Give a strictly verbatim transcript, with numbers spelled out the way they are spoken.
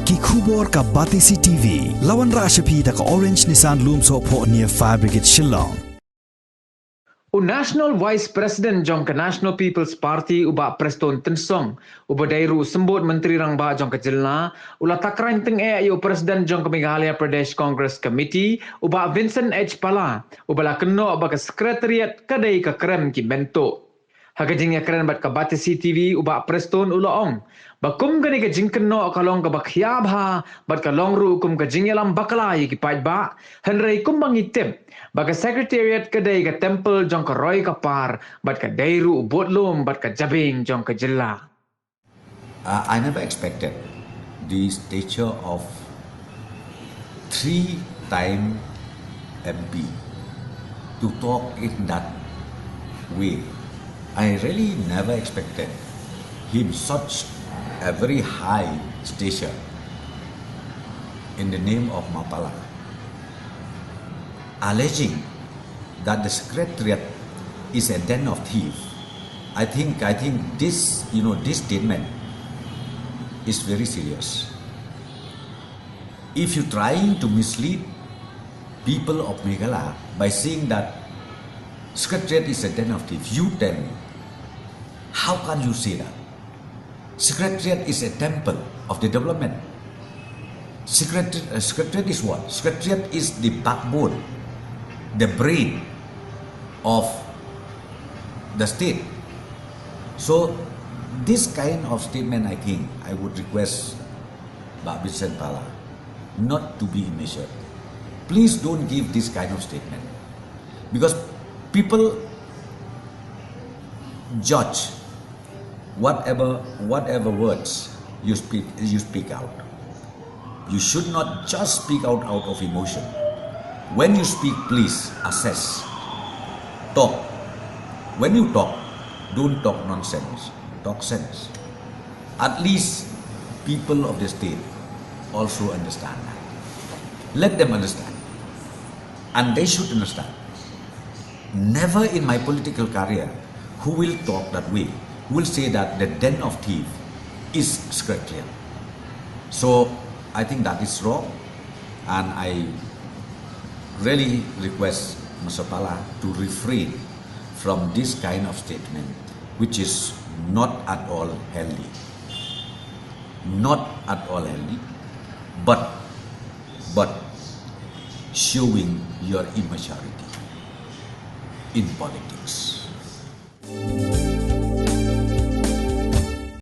Ki khubor ka Batesi T V, la wanrah sha phi da ka Orange Nissan Lumsohphoh near Fire Brigade Shillong. U National Vice President jong ka National People's Party u Bah Prestone Tynsong, uba dei ruh u symbud Myntri Rangbah jong ka jylla, u la takra tyngeh ïa u President jong ka Meghalaya Pradesh Congress Committee, u Bah Vincent H Pala, uba la kynnoh ba ka Secretariat ka dei ka krem ki mynta. Ha ka jingïakren bad ka Batesi T V u Bah Prestone u la ong ba kum kane ka jingkynnoh ka long kaba khia bha bad ka long ruh kum ka jingïalam bakla ïa ki paidbah, hynrei kumba ngi tip ba ka Secretariat ka dei ka temple jong ka roi ka par bad ka dei ruh u budlum bad ka jabieng jong ka jylla. Uh, I never expected the stature of three-time M P to talk in that way. I really never expected him such a very high stature in the name of Mapala, alleging that the Secretariat is a den of thieves. I think I think this you know this statement is very serious. If you're trying to mislead people of Meghalaya by saying that Secretariat is a den of thieves, you tell me, how can you say that? Secretariat is a temple of the development. Secretariat, uh, Secretariat is what? Secretariat is the backbone, the brain of the state. So, this kind of statement, I think, I would request Bah Vincent Pala not to be measured. Please don't give this kind of statement. Because people judge whatever whatever words you speak you speak out. You should not just speak out out of emotion. When you speak, please assess. Talk. When you talk, don't talk nonsense. Talk sense. At least people of the state also understand that. Let them understand. And they should understand. Never in my political career who will talk that way, who will say that the den of thief is Secretariat. So I think that is wrong, and I really request Mister Pala to refrain from this kind of statement, which is not at all healthy. Not at all healthy, but but showing your immaturity in politics.